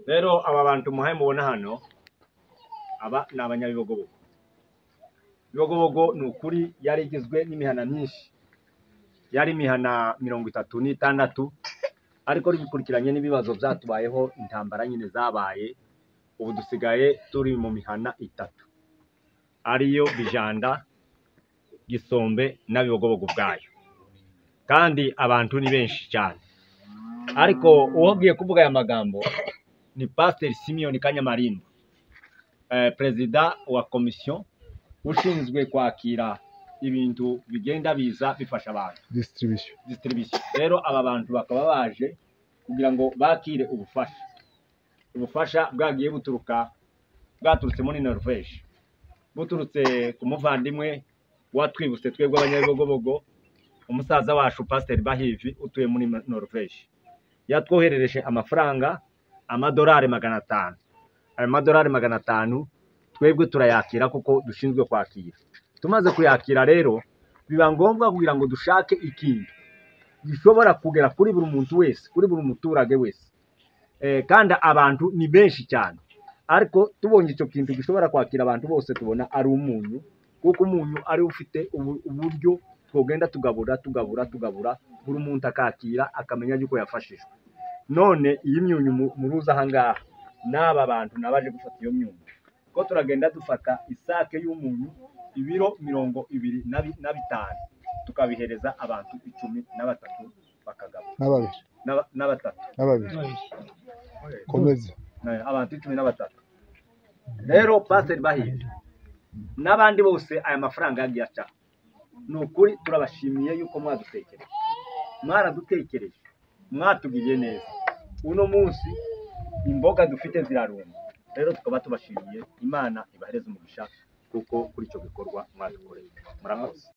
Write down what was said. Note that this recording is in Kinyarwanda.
Rero aba bantu muhaye mubona hano, aba ni abanyabibogobogo. Bibogobogo ni ukuri yari igizwe n'imihana myinshi, yari imihana 36, ariko bikurikiranye n'ibibazo byatubayeho, intambara nyine zabaye, ubu dusigaye turi mu mihana 3 ariyo Bijanda, Gisombe na Bibogobogo ubwayo, kandi abantu ni benshi cyane. Ariko uwo kuvuga aya magambo ni Pasiteri Simeon Kanyamarimba, perezida wa komisiyo ushinzwe kwakira ibintu bigenda biza bifasha abantu, distribution. Rero aba bantu bakaba baje kugira ngo bakire ubufasha, ubufasha bwagiye buturuka, bwaturutse muri Norvège, buturutse ku muvandimwe watwibutse twebwe abanyabibogobogo, umusaza wacu Pasiteri Bahivi utuye muri Norvège. Yatwoherereje amafaranga amadolari 500. Ayo madolari 500 twebwe turayakira kuko dushinzwe kwakira. Tumaze kuyakira rero biba ngombwa kugira ngo dushake ikintu gishobora kugera kuri buri muntu wese, kuri buri muturage wese. Kandi abantu ni benshi cyane, ariko tubonye icyo kintu gishobora kwakira abantu bose tubona ari umunyu, kuko umunyu ari ufite uburyo twogenda tugabura tugabura tugabura, buri muntu akakira akamenya yuko yafashijwe. None iyi myunyu muruza aha ngaha n'aba bantu nabaje gufata iyo myunyu, ko turagenda dufata isake y'umunyu ibiro 25 tukabihereza abantu 13 bakagabura, na batatu Komeza. Abantu 13. Rero Pasiteri Bahire n'abandi bose aya mafaranga yagiye aca, ni ukuri turabashimiye yuko mwadutekereje, mwaradutekereje, mwatugiriye neza. Uno munsi imboga dufite zirarumba, rero tukaba tubashimiye. Imana ibahereze umugisha kuko kuri icyo gikorwa mwadukoreye. Murakoze.